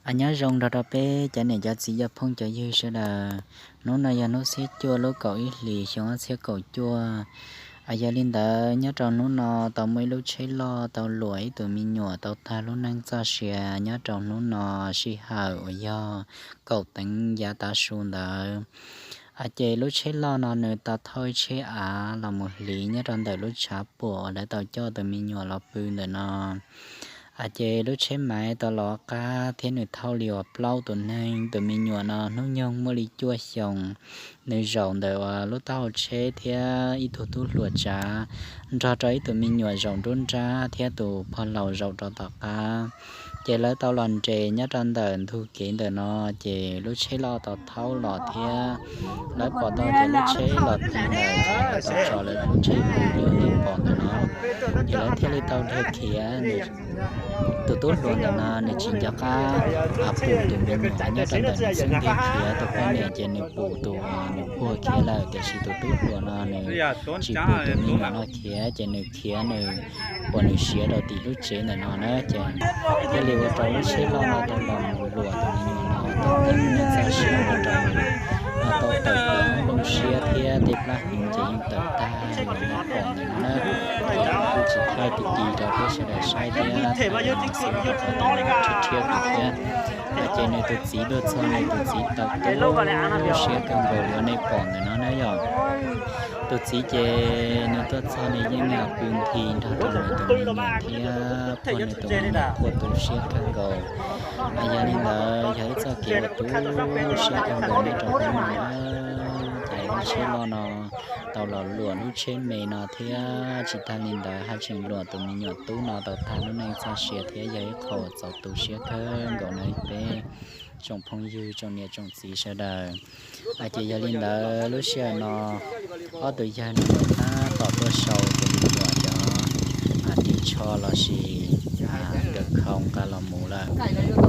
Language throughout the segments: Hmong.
Nyob zoo nrog rau peb cov niam cov txiv cov phooj cov ywg sawv daws. Hnub no yog hnub xiab cuaj lub kaum ib hlis xyoo ob txhiab kaum cuaj. Yog li ntawd nyob rau hnub no tau muaj ib lub tsheb loj tau luam ib tug me nyuam tau tag lub neej txoj sia nyob rau hnub no sij hawm uas yog kaum teev yav tav su ntawd. Ces lub tsheb loj no nws tau thauj tsheb av los mus hliv nyob rau ntawm lub tshav puam uas lawv tau coj tus me nyuam los pw ntawm no. Ces lub tsheb maiv tau los qab thiab nws thauj li uas plaub tus neeg. Tus me nyuam no hnub nyoog muaj li cuaj xyoos, nws zaum ntawm uas lub taub hau tsheb thiab ib tug tub hluas tsav nrog rau ib tug me nyuam zaum nruab nrab thiab tus pog laus zaum rau tom qab. Ces lawv tau los nres nyob rau ntawm ntug kev ntawm no, ces lub tsheb loj tau thauj los thiab lawv pom tau tias lub tsheb los ti ntawd, lawv tau tso lawv lub tsheb pw li nej pom ntawm no. Ces lawv thiaj li tau dhia khiav. Tus tub hluas ntawm no nws tsis nco qab pum tus me nyuam nyob rau ntawm nws xub ntiag khiav. Tus poj niam ces nws pum tus, nws puag khiav lawm, tiam sis tus tub hluas no nws tsis pum tus me nyuam no khiav, ces nws khiav nws ua nws siav rau tim lub tsev ntawm no na. Ces thiaj li ua rau lub tsheb loj no tau los mus luam tus me nyuam no tau tag lub neej txoj sia rau, tau tawm plaws lub nplooj siab thiab tej plab hnyuv ces yeej tawm tag li nej pom ntawm no na. Ces kuv kuj tsis thaij ti ti rau peb sawv daws saib thiab, thaij xwb rau qhov tias rhiab rhiab thiab. Ces nws tus txiv tuaj txog, nws tus txiv tau tu siab kawg nkaus li uas nej pom ntawm no na yog. Tus txiv ces nws tuaj txog nws yeej pw nthi nrog rau nws tus me nyuam thiab puag nws tus me nyuam quaj tu siab kawg nkaus. Yog li ntawd yog ib txoj kev uas tu siab kawg nkaus nyob rau hnub no. Ces lub tsheb loj no tau los luam lub tsheb me no thiab tsis tag li ntawd haj tseem luam tus me nyuam tub no tau tag lub neej txoj sia thiab, yog ib qho txaus tu siab kawg nkaus no peb tsoom phooj ywg tsoom niam tsoom txiv sawv daws. Ces yog li ntawd lub sij hawm no ob tug yawg no lawv tab tom tuaj sau tus me nyuam cov ris tsho los sis nkawm khau nqa los mus lawm.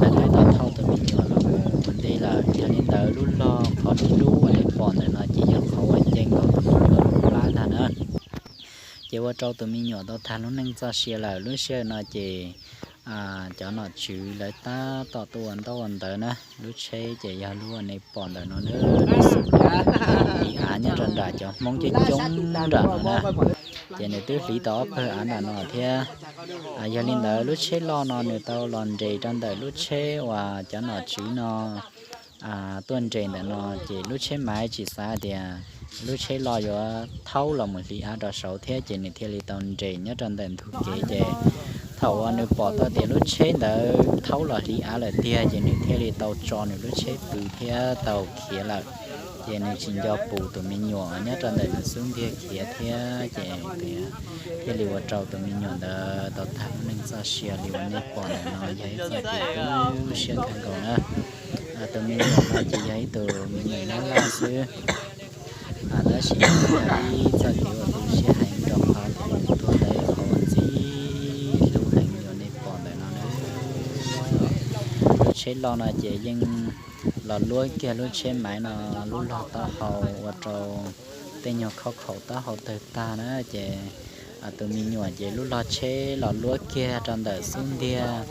Lawv twb tau thauj tus me nyuam los mus ua ntej lawm. Yog li ntawd lub log qhov dub dub uas nej pom ntawm no ces yog qhov uas nce nkaus tus me nyuam lub plab ntag na. Ces ua rau tus me nyuam tau tag lub neej txoj sia lawm. Lub sij hawm no ces cov nom tswv lawv tab tom tuaj ua ntaub ua ntawv na. Lub tsheb ces yog lub uas nej pom ntawm no na, nws xum li av nyob rau nram cov Hmoob coob coob nram no na. Ces nws twb hliv tau ob pawg av nram no thiab. Yog li ntawd lub tsheb loj no nws tau los nres rau ntawm lub tsheb uas cov nom tswv no tuaj nres ntawm no, ces lub tsheb maiv tsis xav tias lub tsheb loj yuav thaub los mus hliv av rau saud thiab, ces nws thiaj li tau nres nyob rau ntawm ntug kev. Ces thaum uas nws pom tau tias lub tsheb ntawd thaub los hliv av lawm tiag, ces nws thiaj li tau tso nws lub tsheb pw thiab tau khiav lawm. Ces nws tsis nco pum tus me nyuam nyob rau ntawm nws xub ntiag khiav thiab, ces thiaj li ua rau tus me nyuam ntawd tau tag lub neej txoj sia li uas nej pom ntawm no, yog ib txoj kev tu siab kawg nkaus na. Tus me nyuam no ces yog ib tug me nyuam nyab laj xwb. Tab sis yog ib txoj kev uas tu siab heev rau qhov tias nws tuag ntawm qhov uas ntxim hlub heev li uas nej pom ntawm no na. Lub tsheb loj no ces yeej los luab kiag lub tsheb maiv no lub log taub hau ua rau tej nyuag khob khaum taub hau tawg tag na. Ces tus me nyuam ces lub log tsheb los luab kiag rau ntawm xub ntiag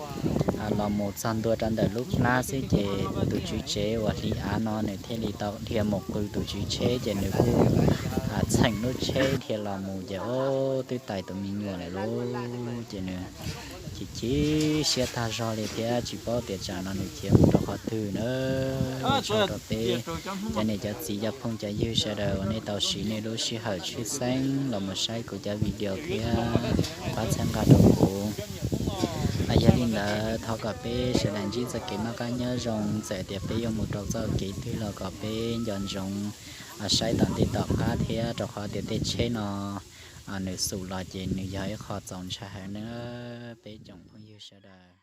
los mus txog ntua rau ntawm lub plab xwb, ces tus tswv tsev uas hliv av no nws thiaj li tau dhia mus qw tus tswv tsheb, ces nws kuj txheem lub tsheb dhia los mus, ces ub twb tais tus me nyuam lawm lauj. Ces nws chim chim siab tag zog li thiab tsis paub tias tsam no nws khiav mus rau qhov twg na. Ua tsaug rau peb cov niam cov txiv cov phooj cov ywg sawv daws uas nej tau siv nej lub sij hawm tshwj xeeb los mus saib kuv cov video thiab pab txhawb nqa rau kuv. Yog li ntawd thov kom peb sawv daws ntsib txoj kev noj qab nyob zoo, txawm tias peb yuav mus rau txoj kev twg los kom peb nco ntsoov saib tom ntej tom qab thiab, rau qhov tias tej tsheb no nws xum los ces nws yog ib qho txaus ntshai heev na peb tsoom phooj ywg sawv daws.